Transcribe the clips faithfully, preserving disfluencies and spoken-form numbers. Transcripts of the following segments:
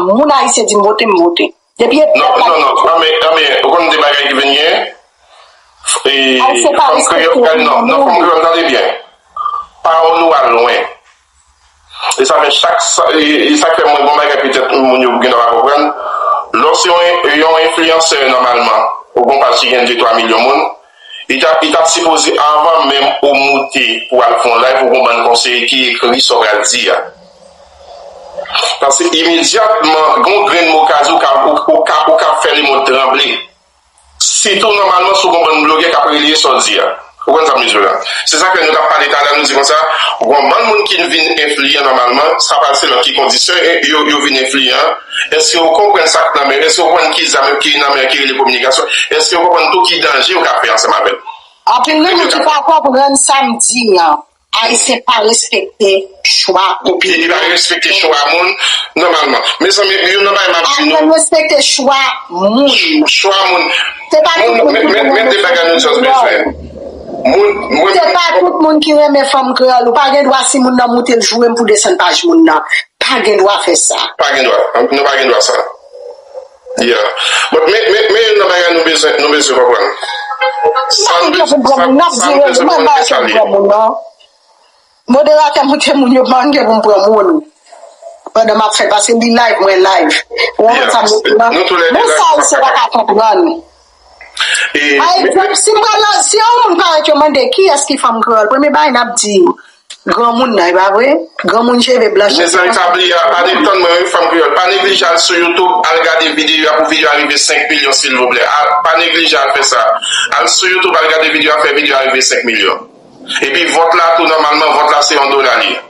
moun ayisyen di m vote, m vote. Depi e pèp la ki vote. Non, non, non, non, men, men, ou konn de bagay ki vin gen? E, Ayisyen pa respekte moun. Non, non, fanm kreyòl, tande byen. Pawòl ou al lwen. E sa fè chak sa, e, e sa k fè mwen, bon bagay, petèt moun yo gen dwa pa konprann. Lè w se yon, yon enfliyansè, nòmalman, ou gon paj ki gen de twa milyon moun, li t ap, li t ap sipoze, anvan menm ou moute pou al fè yon live, ou gon bann konseye ki ekri sa w pral di a. Paske imedyatman, gon grenn mo ka di, ou ka, ou, ou ka, ou ka fè lemonn tranble. Sitou nòmalman sou gon bann blogè k ap releye sa w di a. Ou konn sa m di w la. Se sa k fè nou t ap pale talè, nou di konsa, gon bann moun ki vin enfliyan nòmalman, sa pral selon ki kondisyon e yo, yo vin enfliyan. Èske yo konprann sa k nan men yo? Èske yo konprann ki zam ki nan men yo ki rele kominikasyon? Èske yo konprann tou ki danje yo ka fè ansanm avè l? Anpil nan nou ki pa konprann sa m di an. Ayisyen pa respekte chwa opinyon. Li pa respekte chwa moun, nòmalman. Mezanmi, youn nan bagay m ap di nou. Aprann respekte chwa moun. Chwa moun. Se pa tout moun ki renmen fanm kreyòl. Moun, moun, moun, se pa tout moun ki renmen fanm kreyòl. Ou pa gen dwa si moun nan moute l joure m pou desann paj moun nan. Pa gen dwa fè sa. Pa gen dwa. Nou pa gen dwa sa. Yeah. But men, men, men youn nan bagay nou bezwen, nou bezwen konprann. Sa nou bezwen, sa, sa nou bezwen konprann, se sa l ye. Moderatè moute moun yo, pa gen pou m pran moun. Pandan m ap fè, paske li live, mwen live. Ou konprann sa m di la? Bon, sa ayisyen pa ka konprann. Pa egzanp, si m pral, si yon moun parèt yo mande kiyès ki fanm kreyòl, premye bagay n ap di, granmoun nan, e pa vre? Granmoun cheve blanch. Mezanmi, pa bliye, pa ne-, tann mwen, wi, fanm kreyòl. Pa neglije al sou YouTube, al gade videyo a pou videyo a rive senk milyon, silvouplè. Al, pa neglije al fè sa. Al sou YouTube, al gade videyo a, fè videyo a rive senk milyon. Epi vòt la tou, nòmalman, vòt la se yon dola li ye.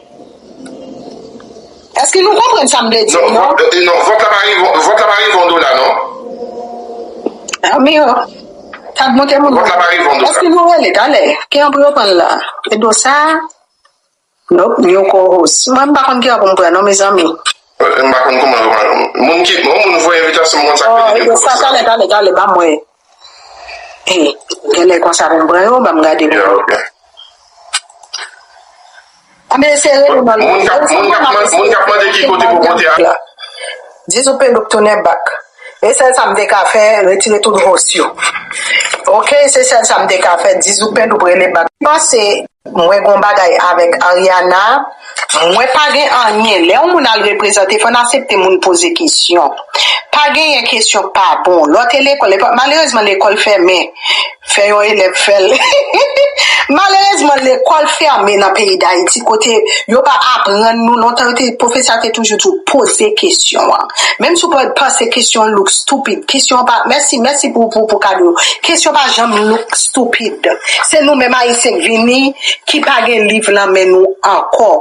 Èske nou konprann sa m vle di? Non, vòt, eh, non, vòt la pa rive, vòt la pa rive yon dola, non. Anmyo, t ap monte moun. Vòt la pa rive yon dola. Èske nou rele talè? Ki an pou yo pran l la? E do sa? Nope, new co-host. Mwen, m pa konn ki an pou m pran, non, mezanmi. Eh, m pa konn kòman yo pran. Moun ki, yon moun voye envitasyon, m konn sa k vini. Oh, e do sa, talè, talè, talè, ba mwen. Eh, genlè konsa pou m pran yo, ban m gade pou mwen. Yeah, ok. Anben, se rele nan moun k ap, moun k ap man-, moun k ap mande ki kote pou pote a. Dizou Pendoup tounen back. E sèl sa m te ka fè, retire tout host yo. Ok, se sèl sa m te ka fè, Dizou Pendoup rele back. M panse mwen gon bagay avèk Ariana, mwen pa gen anyen. Lè yon moun al reprezante, fò n aksepte moun poze kesyon. Pa genyen kesyon pa bon. Lè w te lekòl, lekòl, malerezman, lekòl fèmen. Fè yon elèv fè l. Malerezman, lekòl fèmen nan peyi Dayiti, kote yo pa aprann nou. Lontan, yo te, pwofesè a te toujou di w poze kesyon an. Menm si w pa panse kesyon an look stupid, kesyon an pa, mèsi, mèsi pou, pou, pou kado yo. Kesyon pa janm look stupid. Se nou menm Ayisyen k vini, ki pa gen liv nan men nou ankò.